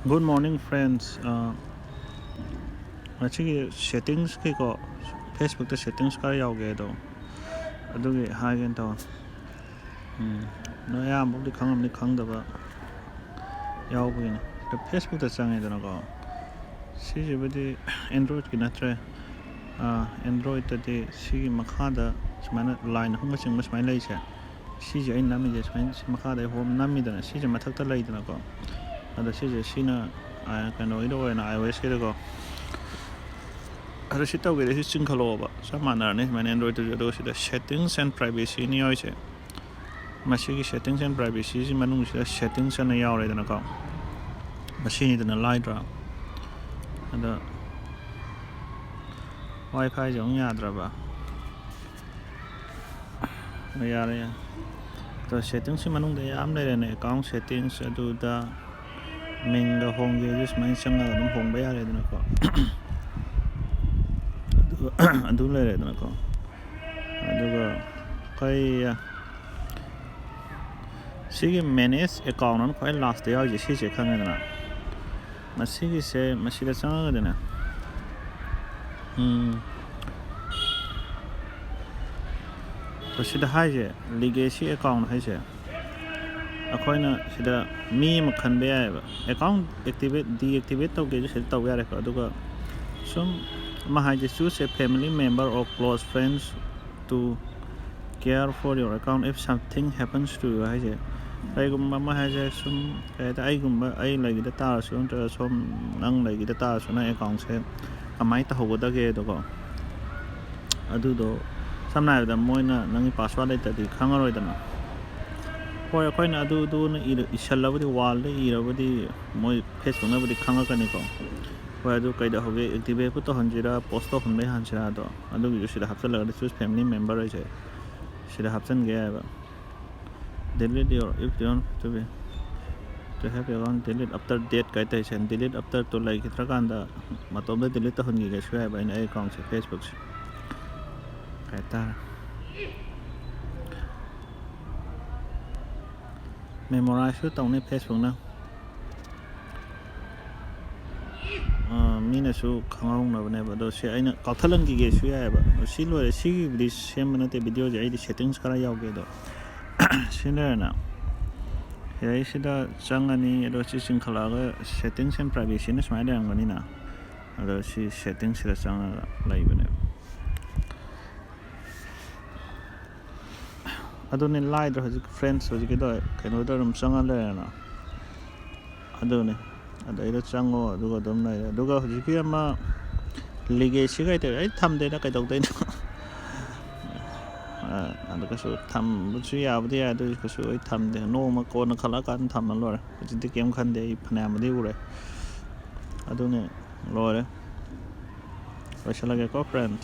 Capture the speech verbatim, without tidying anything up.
Good morning, friends. ꯑ, ꯉꯁꯤꯒꯤ ꯁꯦꯠꯇꯤꯡꯁꯀꯤꯀꯣ, ꯐꯦꯁꯕꯨꯛꯇ ꯁꯦꯠꯇꯤꯡꯁ ꯈꯔ ꯌꯥꯎꯒꯦ ꯑꯗꯣ, ꯑꯗꯨꯒꯤ ꯍꯥꯏꯒꯦꯅ ꯇꯧꯕ꯫ ꯎꯝ, ꯅꯣꯏ ꯑꯌꯥꯝꯕꯕꯨꯗꯤ ꯈꯪꯉꯝꯅꯤ, ꯈꯪꯗꯕ ꯌꯥꯎꯕꯒꯤꯅꯤ꯫ ꯑꯗꯣ ꯐꯦꯁꯕꯨꯛꯇ ꯆꯪꯉꯦꯗꯅꯀꯣ, ꯁꯤꯁꯤꯕꯨꯗꯤ ꯑꯦꯟꯗ꯭ꯔꯣꯏꯗꯀꯤ ꯅꯠꯇ꯭ꯔꯦ꯫ ꯑ, ꯑꯦꯟꯗ꯭ꯔꯣꯏꯗꯇꯗꯤ ꯁꯤꯒꯤ ꯃꯈꯥꯗ ꯁꯨꯃꯥꯏꯅ ꯂꯥꯏꯟ ꯑꯍꯨꯝꯒ ꯆꯤꯡꯕ ꯁꯨꯃꯥꯏꯅ ꯂꯩꯁꯦ, ꯁꯤꯁꯦ ꯑꯩꯅ ꯅꯝꯃꯤꯁꯦ ꯁꯨꯃꯥꯏꯅ, ꯁꯤ ꯃꯈꯥꯗ ꯑꯩ ꯍꯣꯝ ꯅꯝꯃꯤꯗꯅ, ꯁꯤꯁꯦ ꯃꯊꯛꯇ ꯂꯩꯗꯅꯀꯣ꯫ ꯑꯗꯣ ꯁꯤꯁꯦ, ꯁꯤꯅ, ꯑ, ꯀꯩꯅꯣꯒꯤꯗ ꯑꯣꯏꯅ, iOS ꯀꯤꯗꯀꯣ꯫ ꯑꯗꯣ ꯁꯤ ꯇꯧꯒꯦꯗꯤ ꯁꯤ ꯆꯤꯡꯈꯠꯂꯛꯑꯣꯕ, ꯆꯞ ꯃꯥꯟꯅꯔꯅꯤ ꯁꯨꯃꯥꯏꯅ ꯑꯦꯟꯗ꯭ꯔꯣꯏꯗꯇꯁꯨ꯫ ꯑꯗꯨꯒ ꯁꯤꯗ settings and privacy ꯅꯤ ꯌꯥꯎꯔꯤꯁꯦ꯫ ꯃꯁꯤꯒꯤ settings and privacy ꯁꯤ ꯃꯅꯨꯡꯁꯤꯗ settings ꯑꯅ ꯌꯥꯎꯔꯦꯗꯅꯀꯣ꯫ ꯃꯁꯤꯅꯤꯗꯅ ꯂꯥꯏꯗ꯭ꯔꯥ? ꯑꯗ WiFi ꯁꯦ ꯑꯃꯨꯛ ꯌꯥꯗ꯭ꯔꯕ? ꯑꯣ, ꯌꯥꯔꯦ, ꯌꯥꯔꯦ꯫ ꯑꯗꯣ settings ꯁꯤ ꯃꯅꯨꯡꯗ ꯌꯥꯝ ꯂꯩꯔꯦꯅꯦ, account settings, ꯑꯗꯨꯗ ꯃꯤꯡꯒ ꯍꯣꯡꯒꯦ ꯍꯥꯏꯔꯁꯨ ꯁꯨꯃꯥꯏꯅ ꯆꯪꯉꯒ ꯑꯗꯨꯝ ꯍꯣꯡꯕ ꯌꯥꯔꯦꯗꯅꯀꯣ꯫ ꯑꯗꯨ, ꯑꯗꯨ ꯂꯩꯔꯦꯗꯅꯀꯣ꯫ ꯑꯗꯨꯒ ꯀꯩ, ꯁꯤꯒꯤ manage account ꯑꯅ ꯈ꯭ꯋꯥꯏ last ꯇ ꯌꯥꯎꯔꯤꯁꯦ, ꯁꯤꯁꯦ ꯈꯪꯉꯦꯗꯅ꯫ ꯃꯁꯤꯒꯤꯁꯦ, ꯃꯁꯤꯗ ꯆꯪꯉꯒꯗꯤꯅꯦ, ꯎꯝ, ꯃꯁꯤꯗ ꯍꯥꯏꯁꯦ, legacy account ꯍꯥꯏꯁꯦ, ꯑꯩꯈꯣꯏꯅ ꯁꯤꯗ ꯃꯤ ꯑꯃ ꯈꯟꯕ ꯌꯥꯏꯑꯕ꯫ Account activate, deactivate ꯇꯧꯒꯦꯁꯨ ꯁꯤꯗ ꯇꯧꯕ ꯌꯥꯔꯦꯀꯣ꯫ ꯑꯗꯨꯒ ꯁꯨꯝ ꯑꯃ ꯍꯥꯏꯁꯦ, "Choose a family member or close friends to care for your account if something happens to you" ꯍꯥꯏꯁꯦ꯫ ꯀꯩꯒꯨꯝꯕ ꯑꯃ ꯍꯥꯏꯁꯦ, ꯁꯨꯝ ꯀꯩ ꯍꯥꯏꯇꯥꯔꯦ, ꯑꯩꯒꯨꯝꯕ, ꯑꯩ ꯂꯩꯈꯤꯗ ꯇꯥꯔꯁꯨ, ꯅꯠꯇ꯭ꯔꯒ ꯁꯣꯝ ꯅꯪ ꯂꯩꯈꯤꯗ ꯇꯥꯔꯁꯨ, ꯅꯪ account ꯁꯦ ꯀꯃꯥꯏꯅ ꯇꯧꯍꯧꯒꯗꯒꯦꯗꯣꯀꯣ꯫ ꯑꯗꯨꯗꯣ ꯁꯝꯅ ꯍꯥꯏꯔꯕꯗ ꯃꯣꯏꯅ ꯅꯪꯒꯤ password ꯂꯩꯇ꯭ꯔꯗꯤ ꯈꯪꯉꯔꯣꯏꯗꯅ꯫ ꯍꯣꯏ, ꯑꯩꯈꯣꯏꯅ ꯑꯗꯨꯗꯨꯅ ꯏꯔ-, ꯏꯁꯜꯂꯕꯨꯗꯤ, wall ꯗ ꯏꯔꯕꯨꯗꯤ ꯃꯣꯏ Facebook ꯅꯕꯨꯗꯤ ꯈꯪꯉꯛꯀꯅꯤꯀꯣ꯫ ꯍꯣꯏ, ꯑꯗꯨ ꯀꯩꯗꯧꯍꯧꯒꯦ, activate ꯄꯨ ꯇꯧꯍꯟꯁꯤꯔꯥ, post ꯇꯧꯍꯟꯕꯩ ꯍꯥꯟꯁꯤꯔꯥ ꯑꯗꯣ, ꯑꯗꯨꯒꯤꯁꯨ ꯁꯤꯗ ꯍꯥꯞꯆꯜꯂꯒꯗꯤ choose family member ꯍꯥꯏꯁꯦ ꯁꯤꯗ ꯍꯥꯞꯆꯟꯒꯦ ꯍꯥꯏꯕ꯫ "Delete your, if you want to be, to have your account delete after death" ꯀꯥꯏ ꯇꯧꯔꯤꯁꯦ, "Delete after" ꯇꯣ ꯂꯩꯈꯤꯗ꯭ꯔꯀꯥꯟꯗ ꯃꯇꯣꯝꯇ delete ꯇꯧꯍꯟꯈꯤꯒꯦꯁꯨ ꯌꯥꯏꯕ ꯑꯩꯅ ꯑꯩ account ꯁꯦ, Facebook ꯁꯦ꯫ ꯀꯩ ꯍꯥꯏꯇꯥꯔꯦ, memorize ꯁꯨ ꯇꯧꯅꯤ Facebook ꯅ꯫ ꯃꯤꯅꯁꯨ ꯈꯪꯍꯧꯅꯕꯅꯦꯕ꯫ ꯑꯗꯣ ꯁꯤ ꯑꯩꯅ ꯀꯛꯊꯠꯍꯟꯈꯤꯒꯦꯁꯨ ꯌꯥꯏꯑꯕ꯫ ꯑꯗꯣ ꯁꯤ ꯂꯣꯏꯔꯦ꯫ ꯁꯤꯒꯤꯕꯨꯗꯤ ꯁꯦꯝꯕ ꯅꯠꯇꯦ ꯚꯤꯗꯤꯑꯣꯁꯦ, ꯑꯩꯗꯤ ꯁꯦꯠꯇꯤꯡꯁ ꯈꯔ ꯌꯥꯎꯒꯦ꯫ ꯑꯗꯣ ꯁꯤ ꯂꯩꯔꯦꯅ, ꯁꯤꯗꯩꯁꯤꯗ ꯆꯪꯉꯅꯤ꯫ ꯑꯗꯣ ꯁꯤ ꯆꯤꯡꯈꯠꯂꯛꯑꯒ settings and privacyꯅ ꯁꯨꯃꯥꯏꯅ ꯂꯩꯔꯝꯒꯅꯤꯅ꯫ ꯑꯗꯣ ꯁꯤ ꯁꯦꯠꯇꯤꯡꯁꯤꯗ ꯆꯪꯉꯒ ꯂꯩꯕꯅꯦꯕ꯫ ꯑꯗꯨꯅꯤ ꯂꯥꯏꯗ꯭ꯔꯣ ꯍꯧꯖꯤꯛ friends, ꯍꯧꯖꯤꯛꯀꯤꯗꯣ ꯀꯩꯅꯣꯗ ꯑꯗꯨꯝ ꯆꯪꯉ ꯂꯩꯔꯦꯅ꯫ ꯑꯗꯨꯅꯤ꯫ ꯑꯗꯩꯗ ꯆꯪꯉꯣ, ꯑꯗꯨꯒ ꯑꯗꯨꯝ ꯂꯩꯔꯦ꯫ ꯑꯗꯨꯒ ꯍꯧꯖꯤꯛꯀꯤ ꯑꯃ legacy ꯀꯩ ꯇꯧꯋꯦ, ꯑꯩ ꯊꯝꯗꯦꯗ, ꯀꯩꯗꯧꯗꯣꯏꯅꯣ? ꯑ, ꯑꯗꯨ ꯀꯩꯁꯨ ꯊꯝꯕꯁꯨ ꯌꯥꯕꯨꯗꯤ ꯌꯥꯏ, ꯑꯗꯨ ꯀꯩꯁꯨ ꯑꯩ ꯊꯝꯗꯦ꯫ ꯅꯣꯡꯃ ꯀꯣꯟꯅ ꯈꯜꯂꯛꯑꯀꯥꯟꯗ ꯊꯝꯃ ꯂꯣꯏꯔꯦ꯫ ꯍꯧꯖꯤꯛꯇꯤ ꯀꯩꯝ ꯈꯟꯗꯦ, ꯑꯩ ꯐꯅꯌꯥꯝꯕꯨꯗꯤ ꯎꯔꯦ꯫ ꯑꯗꯨꯅꯤ, ꯂꯣꯏꯔꯦ꯫ ꯂꯣꯏꯁꯤꯜꯂꯒꯦꯀꯣ friend꯫